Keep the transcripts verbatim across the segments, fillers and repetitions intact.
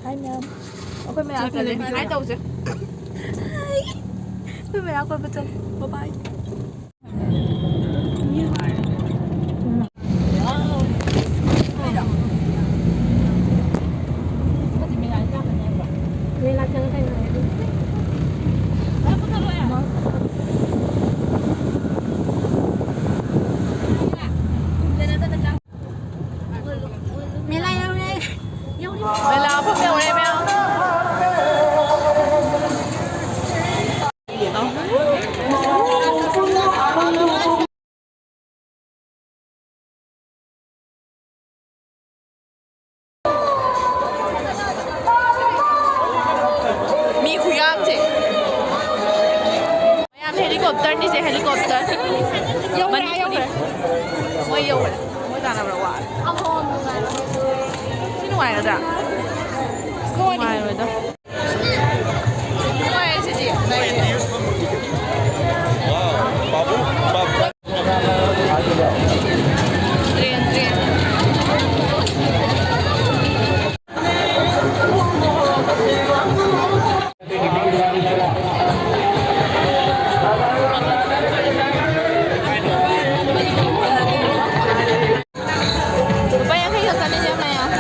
Hi, ma'am. ꯑꯩꯈꯣꯏ ꯃꯌꯥꯝ ꯆꯠꯂꯦ꯫ Hi ꯇꯧꯁꯦ꯫ ꯑꯩꯈꯣꯏ ꯃꯌꯥꯝ ꯀꯣꯏꯕ ꯆꯠꯂꯦ꯫ Bye bye꯫ ꯃꯦꯂꯥ ꯌꯧꯔꯦ꯫ ꯌꯧꯔꯦ꯫ ꯃꯦꯂꯥ ꯃꯐꯝ ꯌꯧꯔꯦ, ꯃꯌꯥꯝ꯫ ꯃꯤ ꯈꯨꯌꯥꯝꯁꯦ꯫ ꯃꯌꯥꯝ helicopterꯅꯤꯁꯦ, helicopter꯫ ꯌꯧꯔꯦ, ꯃꯅꯤꯄꯨꯔꯤ꯫ ꯌꯧꯔꯦ꯫ ꯃꯣꯏ ꯌꯧꯔꯦ꯫ ꯃꯣꯏ ꯇꯥꯟꯅꯕ꯭ꯔꯥ? ꯋꯥꯔꯦ꯫ ꯁꯤ ꯅꯨꯡꯉꯥꯏꯒꯗ꯭ꯔꯥ? ꯅꯨꯡꯉꯥꯏꯔꯣꯏꯗ꯫ ꯅꯨꯡꯉꯥꯏꯌꯦ ꯁꯤꯗꯤ꯫ Train, train. ꯂꯨꯄꯥ ꯌꯥꯡꯈꯩ ꯈꯛꯇꯅꯤꯅꯦ ꯃꯌꯥꯝ꯫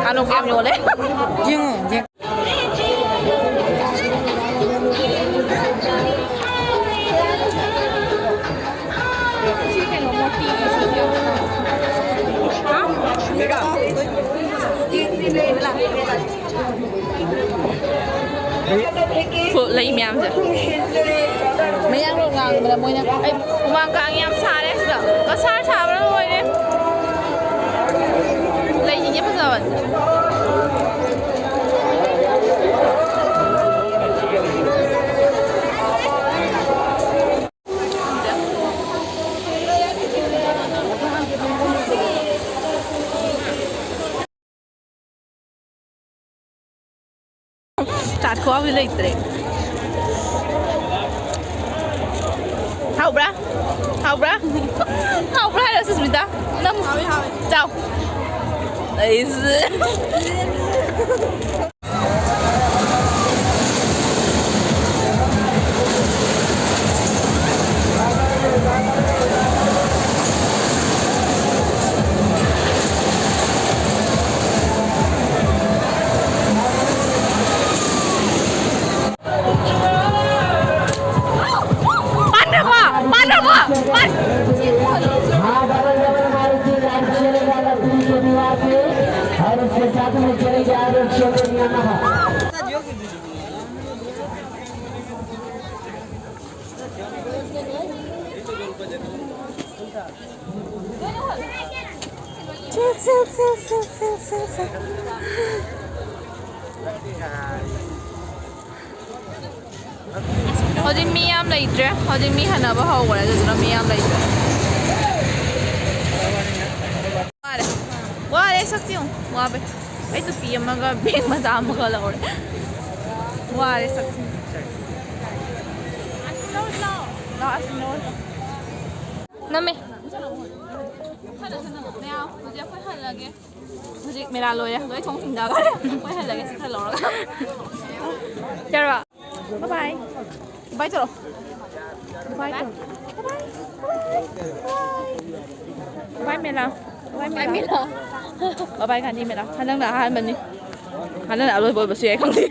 ꯀꯥꯅꯣ ꯀꯌꯥꯝ ꯌꯣꯜꯂꯦ? ꯌꯦꯡꯉꯣ, ꯌꯦꯡ-, ꯁꯤ ꯀꯩꯅꯣ ꯃꯣꯇꯤꯒꯤ ꯁꯤ ꯌꯦꯡꯉꯣ꯫ ꯍꯥ? ꯐꯨ-, ꯂꯩ ꯃꯌꯥꯝꯁꯦ꯫ ꯃꯌꯥꯡꯂꯣꯟ ꯉꯥꯡꯕꯗ ꯃꯣꯏꯅ, ꯑꯩ ꯍꯨꯃꯥꯡ ꯀꯥꯡ ꯌꯥꯝ ꯁꯥꯔꯦ ꯁꯤꯗ꯫ ꯀꯁꯥꯔ ꯁꯥꯕꯅ ꯂꯣꯏꯔꯦ꯫ ꯂꯩꯁꯤꯡꯁꯦ ꯐꯖꯕꯅꯦ꯫ ꯆꯥꯠ ꯈꯨꯍꯥꯎꯗꯤ ꯂꯩꯇ꯭ꯔꯦ꯫ ꯍꯥꯎꯕ꯭ꯔꯥ? ꯍꯥꯎꯕ꯭ꯔꯥ? ꯍꯥꯎꯕ꯭ꯔꯥ ꯍꯥꯏꯔꯣ, ꯁꯨꯁꯃꯤꯇꯥ? ꯅꯝ-, ꯍꯥꯎꯋꯦ, ꯍꯥꯎꯋꯦ꯫ ꯆꯥꯎ꯫ ꯑꯩꯁꯦ꯫ पांढरा व्हा, पांढरा व्हा, पांढरा. हाँ, डबल डबल मारुति लाइट चलेगा लकड़ी के दीवार पे, और उसके साथ में चले जा रहे चंद्रयान। ꯍꯧꯖꯤꯛ ꯃꯤ ꯌꯥꯝ ꯂꯩꯇ꯭ꯔꯦ꯫ ꯍꯧꯖꯤꯛ ꯃꯤ ꯍꯟꯅꯕ ꯍꯧꯈ꯭ꯔꯦ, ꯑꯗꯨꯗꯨꯅ ꯃꯤ ꯌꯥꯝ ꯂꯩꯇ꯭ꯔꯦ꯫ ꯋꯥꯔꯦ꯫ ꯋꯥꯔꯦ, ꯁꯛꯁꯤ ꯌꯦꯡꯉꯨ꯫ ꯋꯥꯕꯩ꯫ ꯑꯩ ꯇꯨꯄꯤ ꯑꯃꯒ ꯕꯦꯒ ꯃꯆꯥ ꯑꯃꯒ ꯂꯧꯔꯦ꯫ ꯋꯥꯔꯦ, ꯁꯛꯁꯤ꯫ ꯂꯥꯛꯑꯣ, ꯂꯥꯛꯑꯣ꯫ ꯅꯝꯃꯦ꯫ ꯍꯧꯖꯤꯛ ꯑꯩꯈꯣꯏ ꯍꯜꯂꯒꯦ꯫ ꯍꯧꯖꯤꯛ ꯃꯦꯂꯥ ꯂꯣꯏꯔꯦ꯫ ꯂꯣꯏ ꯊꯣꯡ ꯊꯤꯡꯅꯈ꯭ꯔꯦ꯫ ꯑꯩꯈꯣꯏ ꯍꯜꯂꯒꯦ꯫ ꯁꯤ ꯈꯔ ꯂꯧꯔꯒ꯫ ꯆꯠꯂꯣ꯫ ꯕꯥꯏ ꯕꯥꯏ꯫ ꯕꯥꯏ ꯇꯧꯔꯣ꯫ ꯕꯥꯏ ꯇꯧ꯫ ꯕꯥꯏ ꯃꯦꯂꯥ꯫ ꯕꯥꯏ ꯃꯦꯂꯥ꯫ ꯕꯥꯏ ꯃꯦꯂꯥ꯫ ꯕꯥꯏ ꯒꯥꯟꯙꯤ ꯃꯦꯂꯥ꯫ ꯍꯟꯗꯛꯅ ꯑꯍꯥꯟꯕꯅꯤ꯫ ꯍꯟꯗꯛꯅ ꯑꯔꯣꯏꯕ ꯑꯣꯏꯕꯁꯨ ꯌꯥꯏ ꯈꯪꯗꯦ꯫